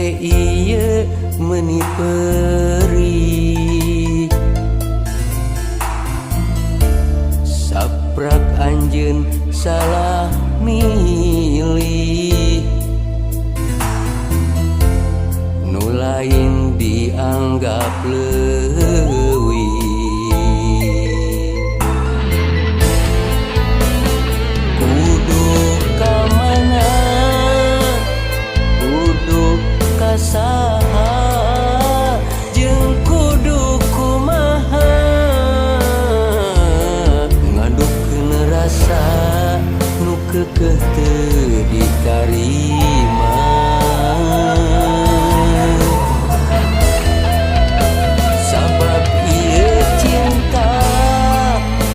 Hate ieu meuni perih. Saprak anjeun salah milih, nu lain dianggap leuwih.